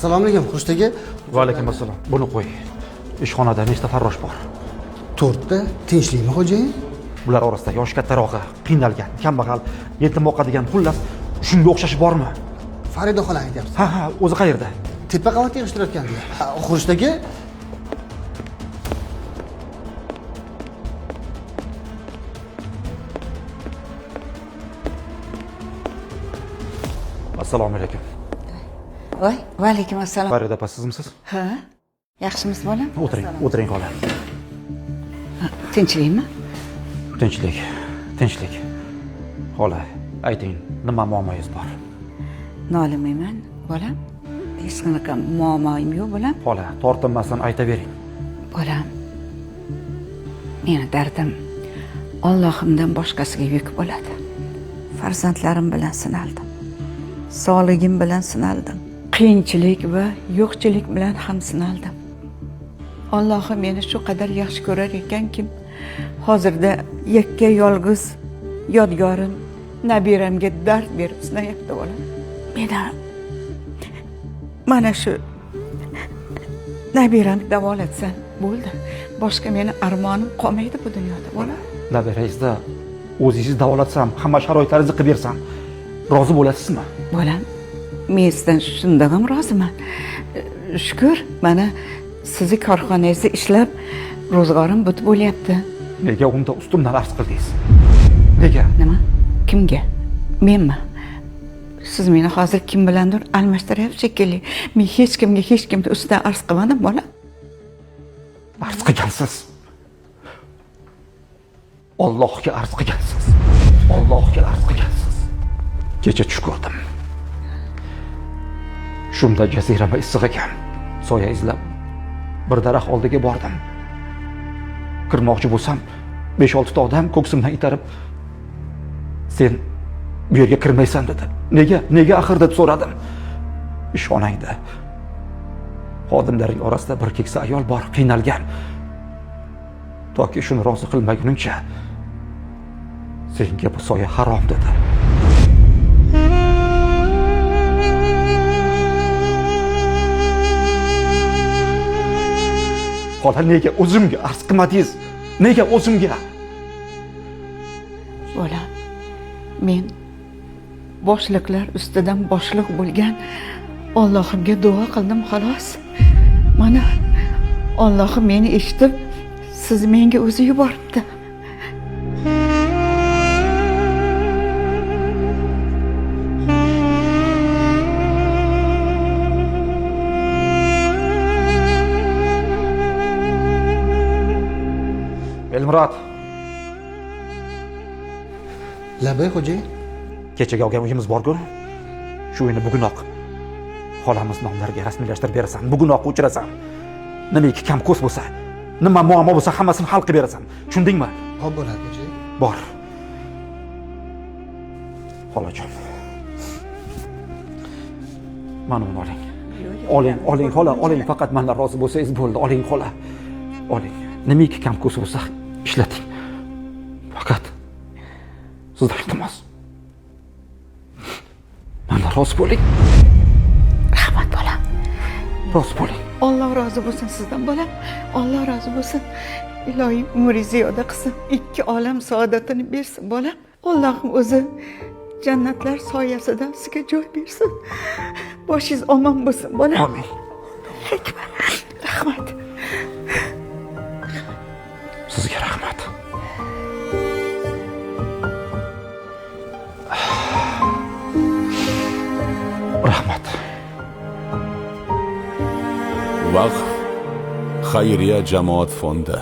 Assalomu alaykum, Xurshid aka. Va alaykum assalom. Buni qo'y. Ishxonada nechta farrosh bor? To'rtta. Tinchlikmi, xo'jayin? Bular orasida yoshi kattarog'i, qiynalgan, kambag'al, yetim boqadigan, xullas, shunga o'xshashi bormi? Farida xola aytyapsiz. Ha, ha, o'zi qayerda? Tepa qavatda yig'ishtirayotgandilar. Xurshid aka. Assalomu alaykum. Voy, va alaykum assalom. Farida opa, sizmisiz? Ha? Yaxshimisiz, bolam? O'tiring, o'tiring xola. Tinchlikmi? Tinchlik, tinchlik. Xola, ayting, nima muammoyingiz bor? Nolimayman, bolam. Hech qanaqa muammoyim yo'q, bolam. Xola, tortinmasdan aytavering. Bolam, meni dardim Allohimdan boshqasiga yuk bo'ladi. Farzandlarim bilan sinaldim. Sog'ligim bilan sinaldim. Qiyinchilik va yo'qchilik bilan ham sinaldim. Allohim meni shu qadar yaxshi ko'rar ekankim, hozirda yakka yolg'iz yodgorim nabiramga dard berib sinayapti, bolam. Meni mana shu nabiramni davolatsan bo'ldi. Boshqa meni armonim qolmaydi bu dunyoda, bolam. Nabirangizni o'zingiz davolatsam, hamma sharoitlaringizni qilib bersam, rozi bo'lasizmi? Bolam, men sizdan shundan ham roziman. Shukur, mana sizni korxonangizda ishlab ro'zg'orim but bo'lyapti. Nega unda ustimdan arz qildingiz? Nega? Nima? Kimga? Menmi? Siz meni hozir kim bilandir almashtiryapsiz shekilli. Men hech kimga hech kimni ustidan arz qilmadim, bolam. Arz qilgansiz. Allohga arz qilgansiz. Allohga arz qilgansiz. Kecha tush ko'rdim. Shunda jazirama issiq ekan. Soya izlab bir daraxt oldiga bordim. Kirmoqchi bo'lsam, 5-6 ta odam ko'ksimdan itarib, "Sen bu yerga kirmaysan" dedi. Nega? Nega axir deb so'radim. Ishxonangda xodimlaring orasida bir keksa ayol bor, qiynalgan. Toki shuni rozi qilmaguningcha senga bu soya harom dedi. Xola, nega o'zimga arz qilmadingiz? Nega o'zimga? Bolam, men boshliqlar ustidan boshliq bo'lgan Allohimga duo qildim, xolos. Mana Allohim meni eshitib, siz menga o'zi yuboribdi. Elmurod. Labay, xo'jayin. Kechaga olgan uyimiz bor-ku. Shu uyni bugunoq xolamiz nomlariga rasmiylashtirib berasan. Bugunoq o'chirasan. Nimaki kam ko'z bo'lsa, nima muammo bo'lsa hammasini hal qilib berasan. Tushundingmi? Xo'p bo'ladi, xo'jayin. Bor. Xolajon. Mana uni oling. Oling, oling xola, oling. Faqat mendan rozi bo'lsangiz bo'ldi. Oling xola. Oling. Nimaki kam ko'z bo'lsa ishlating. Faqat sizdan iltimos. Mendan rozi bo'ling. Rahmat, bolam. Rozi bo'ling. Alloh rozi bo'lsin sizdan, bolam. Alloh rozi bo'lsin. Iloyim umringizni ziyoda qilsin. Ikki olam saodatini bersin, bolam. Allohim o'zi jannatlar soyasida sizga joy bersin. Boshingiz omon bo'lsin, bolam. Amin. Rahmat. Sizga rahmat. Rahmat. Vaqf xayriya jamoat fondi.